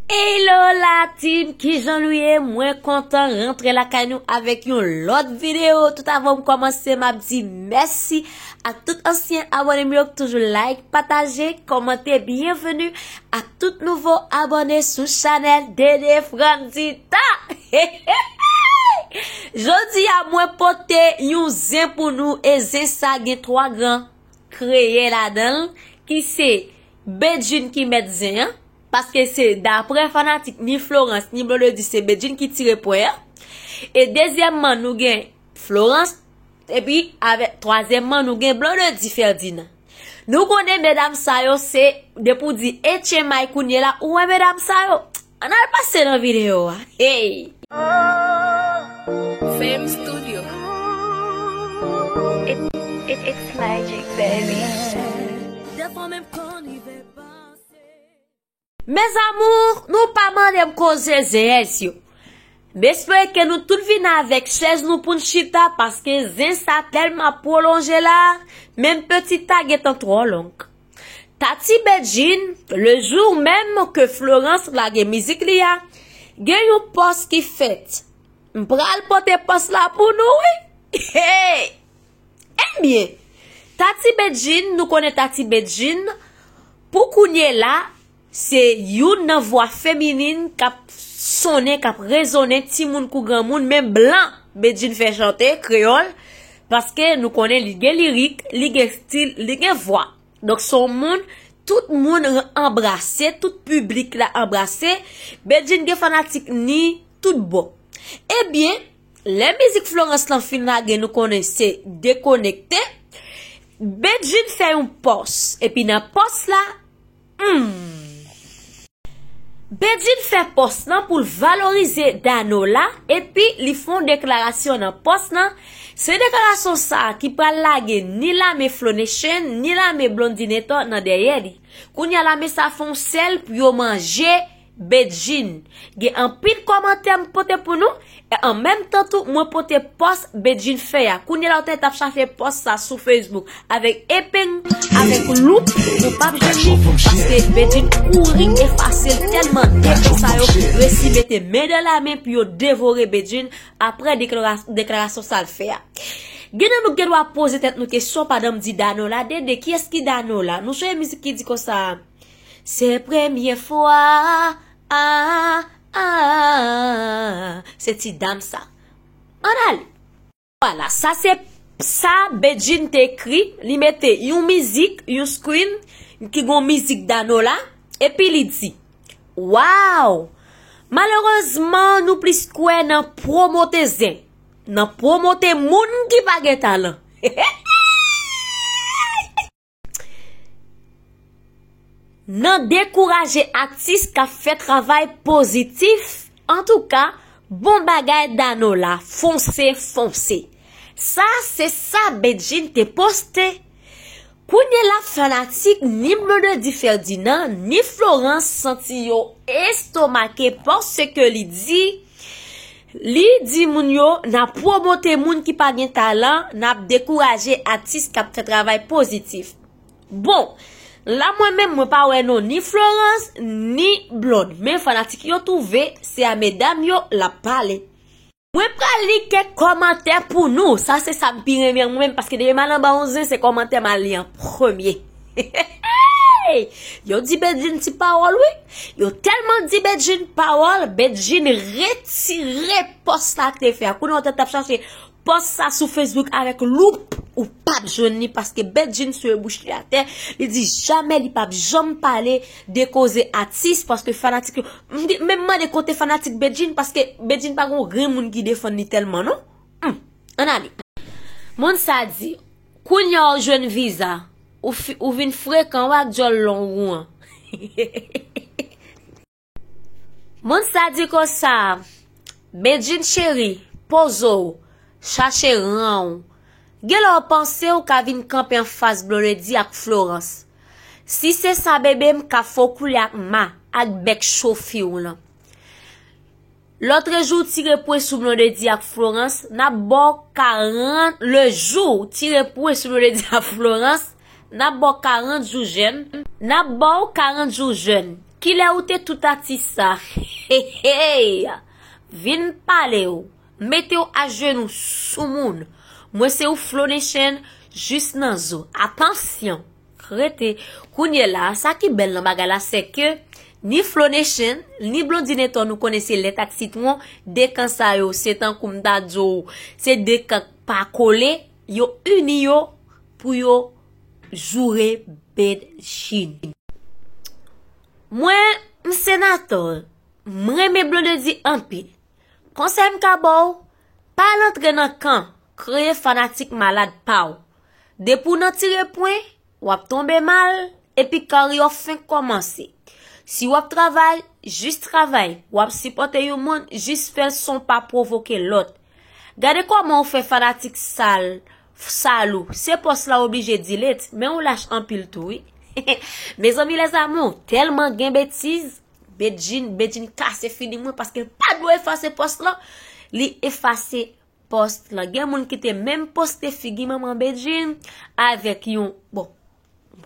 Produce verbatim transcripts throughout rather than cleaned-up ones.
Hello la team, kijan nou ye? Mwen kontan rantre lakay nou avèk yon lòt videyo. Tout avan m kòmanse, m ap di mèsi ak tout ansyen abòne m yo ki toujou like, pataje, kòmante. Byenveni ak tout nouvo abòne sou chanèl Dede Frandita. Jodi a, mwen pote yon zen pou nou, e zen sa gen twa gran kreyè ladan l, ki se Bedjine ki mèt zen an, paske se daprè fanatik ni Florence ni Blondedy, se Bedjine ki tire pwen an. E dezyèmman, nou gen Florence, epi avèk twazyèmman, nou gen Blondedy Ferdinand. Nou konnen medam sa yo se, depi w di etchemay kounye la, ou wè medam sa yo. Ann al pase nan videyo a. Hey! Fame Studio. It, it, it's magic, baby. Mes amours, nou pa mande m koze zen yo. M espere ke nou tout vin avèk chèz nou pou n chita, paske zen sa tèlman pwolonje la, menm pitit la gentan twò long. Tati Bedjine, le jour menm ke Florence lage mizik li a, gen yon pòs ki fèt. M pral pote pòs la pou nou, wi. Hey! Ebyen, Tati Bedjine, nou konnen Tati Bedjine, pou kounye la, se youn nan vwa feminin k ap sonnen, k ap rezonnen, timoun kou granmoun, men blan Bedjine fè chante, kreyòl, paske nou konnen li gen lirik, li gen stil, li gen vwa. Donk, se yon moun, tout moun anbrase, tout piblik la anbrase. Bedjine gen fanatik ni tout bò. Ebyen, lè mizik Florence lan fin lage, nou konnen se dekonekte. Bedjine fè yon pòs. Epi nan pòs la, hmm. Bedjine fè pòs lan pou l valorize Danola, epi li fè yon deklarasyon nan pòs lan. Se deklarasyon sa a ki pral lage ni lame Flow Nation, ni lame Blondinetto nan dèyè li. Kounye a lame sa fè yon sèl pou yo manje Bedjine. Gen anpil kòmantè m pote pou nou, e an menm tan tou, mwen pote pòs Bedjine fè a. Kounye a la, ou te t ap chache pòs sa sou Facebook avèk epeng, avèk loup, ou p ap jwenn li, paske Bedjine kouri efase l tèlman de moun sa yo resi mete men nan lame pou yo devore Bedjine apre deklara-, deklarasyon sa l fè a. Gen nan nou gen dwa poze tèt nou kesyon pandan m di Danola, Dede, kiyès ki Danola? Nou sonje mizik ki di konsa, se premye fwa, a, a, a, se ti dam sa. Ann ale. Vwala, sa se sa Bedjine te ekri. Li mete yon mizik, yon screen ki gon mizik Danola, epi li di, waw! Malerezman, nou plis kwè nan pwomote zen, nan pwomote moun ki pa gen talan. Nan dekouraje atis k ap fè travay pozitif. Antouka, bon bagay Danola, fonse, fonse. Sa se sa Bedjine te poste. Kounye la, fanatik ni Blondedy Ferdinand ni Florence santi yo estomake paske li di, li di moun yo, n ap pwomote moun ki pa gen talan, n ap dekouraje atis k ap fè travay pozitif. Bon, la mwen menm, mwen pa wè non ni Florence ni Blonde, men fanatik yo twouve se a medam yo l ap pale. Mwen pral li kèk kòmantè pou nou. Sa se sa m pi renmen mwen menm, paske depi m al anba yon zen, se kòmantè m al li an premye. Yo di Bedjine ti pawòl, wi. Yo tèlman di Bedjine pawòl, Bedjine retire pòs la te fè a. Kounye a, ou te t ap chache pòs sa sou Facebook avèk loup, ou p ap jwenn li, paske Bedjine sou bouch li atè. Li di jamè li p ap janm pale de koze atis, paske fanatik yo, m di, men m mande kote fanatik Bedjine, paske Bedjine pa gon grenn moun ki defann li tèlman, non. Hmm, ann ale. Moun sa di, kounye a ou jwenn viza, ou fi-, ou vin frekan, w ak djòl long ou an. Moun sa di konsa, Bedjine cheri, poze w, chache ran w. Genlè w panse w ka vin kanpe anfas Blondedy ak Florence. Si se sa, bebe, m ka fè w koule ak ma, ak bèk cho fi w lan. Lòtrejou, w tire pwen sou Blondedy ak Florence, n ap ba w karant, lejou w tire pwen sou Blondedy ak Florence, n ap ba w karant jou jèn, n ap ba w karant jou jèn. Kilè ou te tout atis sa? Hey, hey! Vin pale w. Mete w ajenou sou moun. Mwen se ou Flo Nation jis nan zo. Atansyon! Rete. Kounye la, sa ki bèl nan bagay la, se ke ni Flo Nation, ni Blondine Hector, nou konnen se lèt ak sitwon, de kan sa yo, se tankou m ta di w, se de kan k pa kole, yo ini yo pou yo joure Bedjine. Mwen, m se Nathan, m renmen Blondedy anpil. Konsèy m ka ba w, pa al antre nan kan kreye fanatik malad pa w. Depi w nan tire pwen, w ap tonbe mal, epi karyè w fenk kòmanse. Si w ap travay, jis travay. W ap sipòte yon moun, jis fè l san w pa pwovoke lòt. Gade kòman w fè fanatik sal, sal ou. Se pòs la w oblije delete, men w lach anpil tou, wi. Mezanmi, les amours, tèlman gen betiz, Bedjine, Bedjine kase figi mwen paske l pa t dwe efase pòs lan. Li efase pòs lan. Gen moun ki te menm poste figi manman Bedjine avèk yon, bon,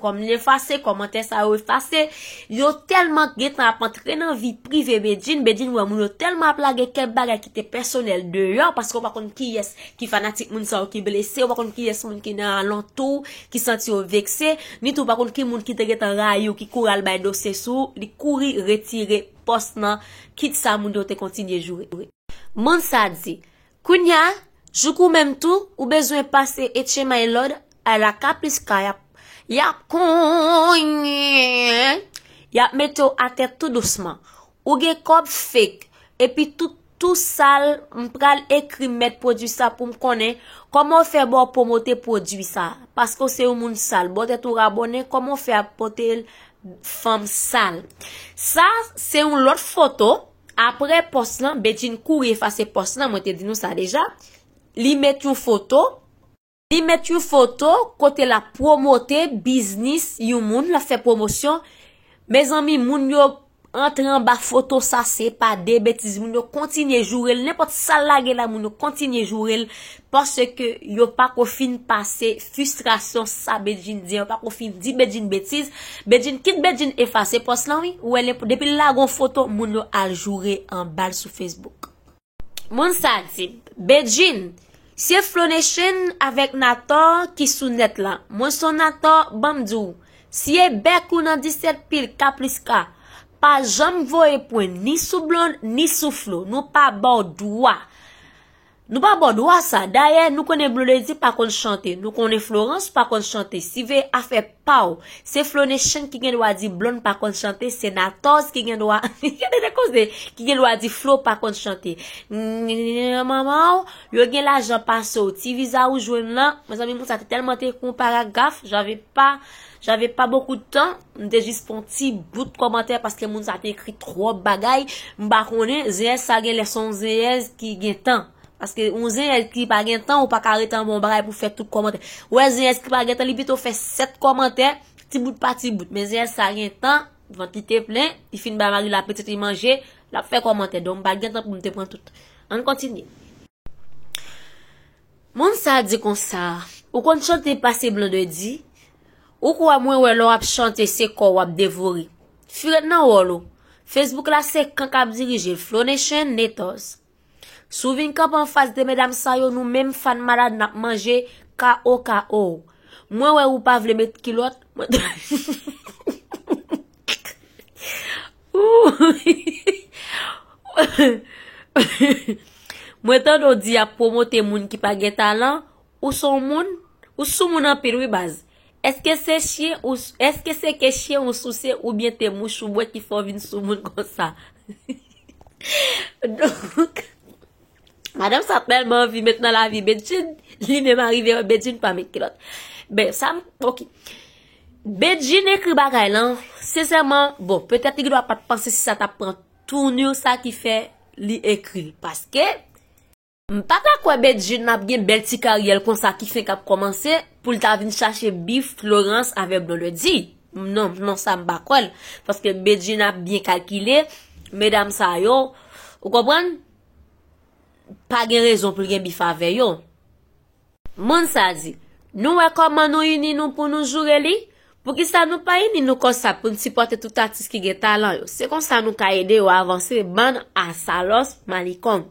kòm li efase, kòmantè sa yo efase. Yo tèlman gentan ap antre nan vi prive Bedjine, Bedjine wè moun yo tèlman ap lage kèk bagay ki te pèsonèl deyò, paske w pa konn kiyès ki fanatik moun sa yo ki blese, w pa konn kiyès moun ki nan alantou w, ki santi yo vekse, ni tou w pa konn ki moun ki te gentan rayi w, ki kouri al bay dosye sou ou, li kouri retire pòs nan, kit sa moun yo te kontinye joure. Moun sa di, kounye a, jouk ou menm tou, ou bezwen pase etche maylòd a la Kapliska, y ap, y ap konyen, y ap mete w atè tou dousman. Ou gen kòb fake, epi tout tou sal, m pral ekri mèt pwodui sa pou m konnen kòman w fè ba w pwomote pwodui sa. Paske w se yon moun sal, ba w tèt ou rabonnen, kòman w fè ap pote l fanm sal. Sa, se yon lòt foto. Apre pòs lan, Bedjine kouri efase pòs lan, mwen te di nou sa deja. Li met yon foto. Li met yon foto kote l ap pwomote biznis yon moun, l ap fè pwomosyon. Mezanmi, moun yo antre anba foto sa, se pa de betiz. Moun yo kontinye joure l. Nenpòt sa l lage la, moun yo kontinye joure l. Paske yo pako fin pase fristrasyon sa Bedjine di an, yo pako fin di Bedjine betiz. Bedjine, kit Bedjine efase pòs lan, wi. Ou wè, depi l lage yon foto, moun yo al joure anba l sou Facebook. Moun sa di, Bedjine, se Flo Nation avèk Nathan ki sou nèt la. Mwen se yon Nathan, ban m di w, siye bèk ou nan disèt pil Kapliska. Pa janm voye pwen ni sou Blonde, ni sou Flo. Nou pa ba w dwa. Nou pa ba w dwa sa. Dayè, nou konnen Blondedy pa konn chante. Nou konnen Florence pa konn chante. Si veye afè pa w, se Flo Nation ki gen dwa di Blonde pa konn chante, se Nathan ki gen dwa, gade de koze, ki gen dwa di Flo pa konn chante. Manman w, yo gen lajan pase w. Ti viza ou jwenn lan, mezanmi, moun sa te tèlman te ekri yon paragraf, j'avais pas, j'avais pas beaucoup de temps, m te jis fè yon ti bout kòmantè paske moun sa te ekri twòp bagay, m pa konnen, zenyèz sa gen lè se yon zenyèz ki gen tan. Paske yon zenyèz ki pa gen tan, ou pa ka rete anba yon bagay pou fè tout kòmantè. Ou wè zenyèz ki pa gen tan, li pito fè sèt kòmantè, ti bout pa ti bout. Men zenyèz sa gen tan, vant li te plen, li fin bay mari l apetit li manje, l ap fè kòmantè. Donk, m pa t gen tan pou m te pran tout. Ann kontinye. Moun sa di konsa, ou konn chante pase Blondedy? Ou kwè mwen wè lè w ap chante se kò w ap devore? Firet nan wòl ou. Facebook la se kan k ap dirije l. Flo Nation, Nathan. Si w vin kanpe anfas de medam sa yo, nou menm fan malad n ap manje K O K O. Mwen wè ou pa vle met kilòt. Mwen, mwen tande w di y ap pwomote moun ki pa gen talan. Ou se yon moun, ou sou moun anpil wi baz. Èske se chen ou, èske se ke chen ou souse oubyen te mouch ou bwè ki fè w vin sou moun konsa? Donk, madanm sa tèlman anvi met nan lavi Bedjine, li menm arive wè Bedjine pa met kilòt. Ben, sa m, ok. Bedjine ekri bagay lan, sensèman, bon, petèt li gendwa pa t panse si sa t ap pran tournure sa ki fè li ekri l. Paske, m pa ta kwè Bedjine ap gen bèl ti karyè l konsa ki fenk ap kòmanse pou l ta vin chache bif Florence avèk Blondedy. Non, non, sa m pa kwè l. Paske Bedjine ap byen kalkile, medam sa yo, ou konprann? Pa gen rezon pou l gen bif avè yo. Moun sa di, nou wè kòman nou ini nou pou nou joure li? Poukisa nou pa ini nou konsa pou n sipòte tout atis ki gen talan yo? Se konsa nou ka ede yo avanse, bann asalòs malikong.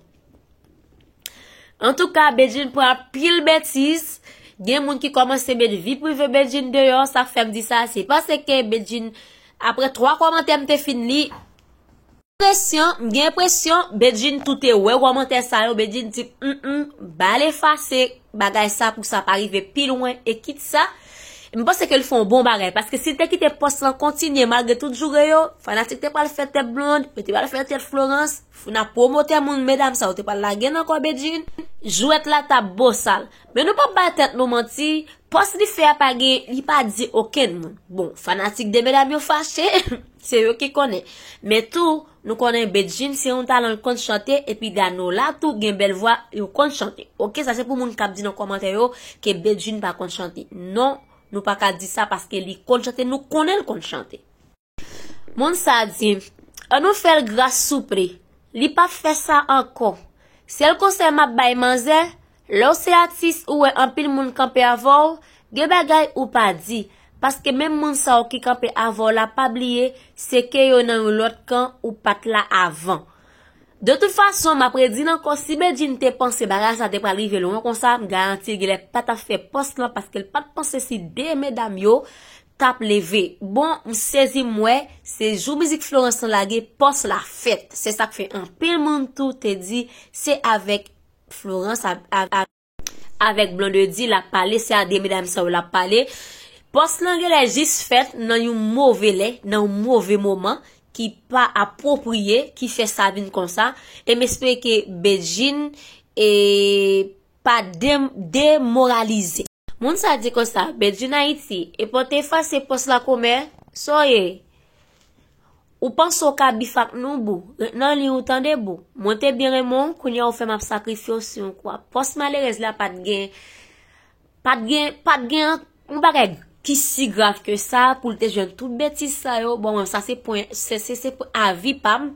Antouka, Bedjine pran anpil betiz. Gen moun ki kòmanse met vi prive Bedjine deyò, sa k fè m di sa, se paske Bedjine, apre twa kòmantè m te fin li, enpresyon, m gen enpresyon, Bedjine tou te wè kòmantè sa yo, Bedjine di, mm, mm, ba l efase bagay sa pou sa pa rive pi lwen, e kit sa, m panse ke l fè yon bon bagay, paske si l te kite pòs lan kontinye malgre tout joure yo, fanatik te pral fè tèt Blonde, yo te pral fè tèt Florence, n ap pwomotè moun, medam sa yo te pral lage nan kò Bedjine, jwèt la t ap bosal. Men nou p ap bay tèt nou manti, pòs li fè a pa gen, li pa di okenn moun. Bon, fanatik de medam yo fache, se yo ki konnen. Men tou, nou konnen Bedjine se yon talan, l konn chante, epi Danola tou gen bèl vwa, yo konn chante. Oke, sa se pou moun k ap di nan kòmantè yo ke Bedjine pa konn chante. Non, nou pa ka di sa paske li konn chante, nou konnen l konn chante. Moun sa di, ann nou fè l gras souple. Li p ap fè sa ankò. Sèl konsèy m ap bay manzè, lè w se atis ou wè anpil moun kanpe avè w, gen bagay ou pa di. Paske menm moun sa yo ki kanpe avè w la pa bliye, se ke yo nan yon lòt kan ou pa t la avan. De tout fason, m ap redi l ankò, si Bedjine te panse bagay sa te pral rive lwen konsa, m garanti l genlè pa t ap fè pòs lan paske l pa t panse si de medam yo t ap leve. Bon, m sezi m wè, se jou mizik Florence lan lage, pòs la fèt. Se sa k fè anpil moun tou te di, se avèk Florence, av-, av-, av-, avèk Blondedy l ap pale, se a de medam sa yo l ap pale. Pòs lan genlè jis fèt nan yon move lè, nan yon move moman, ki pa apwopriye, ki fè sa vin konsa. E m espere ke Bedjine, e, pa de-, demoralize. Moun sa di konsa, Bedjine Ayiti, e pa w te efase pòs la kòmè, sa w ye? Ou panse w ka bif ak nou, boo? Ret nan liy ou tande, boo. Mwen te byen renmen w, kounye a ou fè m ap sakrifye w sou yon kwa. Pòs malerèz la pa t gen, pa t gen, pa t gen yon bagay ki si grav ke sa pou l te jwenn tout betiz sa yo. Bon, mwen, sa se pwen, se, se, se pwen avi pa m.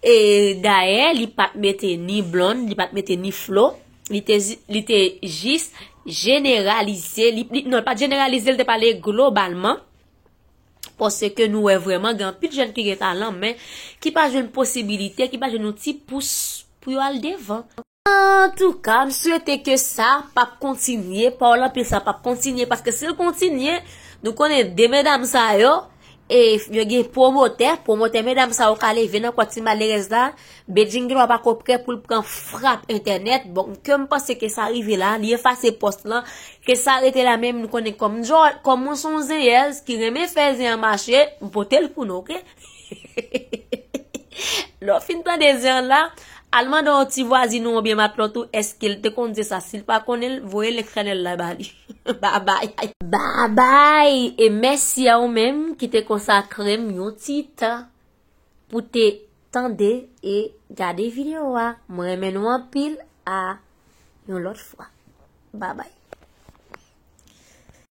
E dayè, li pa t mete ni Blonde, li pa t mete ni Flo. Li te, li te jis jeneralize, li, li, non, li pa t jeneralize, li te pale globalman. Paske nou wè vrèman gen anpil jèn ki gen talan, men ki pa jwenn posibilite, ki pa jwenn yon ti pous pou yo al devan. Antouka, m swete ke sa p ap kontinye, pawòl anpil sa p ap kontinye, paske si l kontinye, nou konnen de medam sa yo, e yo gen pwomotè, pwomotè medam sa yo ka leve nan kò ti malerèz la, Bedjine gendwa pako prè pou l pran frap entènèt. Bon, ke m panse ke sa rive la, li efase pòs lan, ke sa rete la, men nou konnen kòm jò-, kòm mwen se yon zenyèz ki renmen fè zen an mache, m pote l pou nou, oke? Lè w fin tande zen an la, al mande yon ti vwazin ou oubyen matlòt ou èske l te konn di sa. Si l pa konnen l, voye link chanèl la ba li. Babay. Babay! E mèsi a ou menm ki te konsakre m yon ti tan pou te tande e gade videyo a. Mwen renmen nou anpil, a yon lòt fwa. Babay.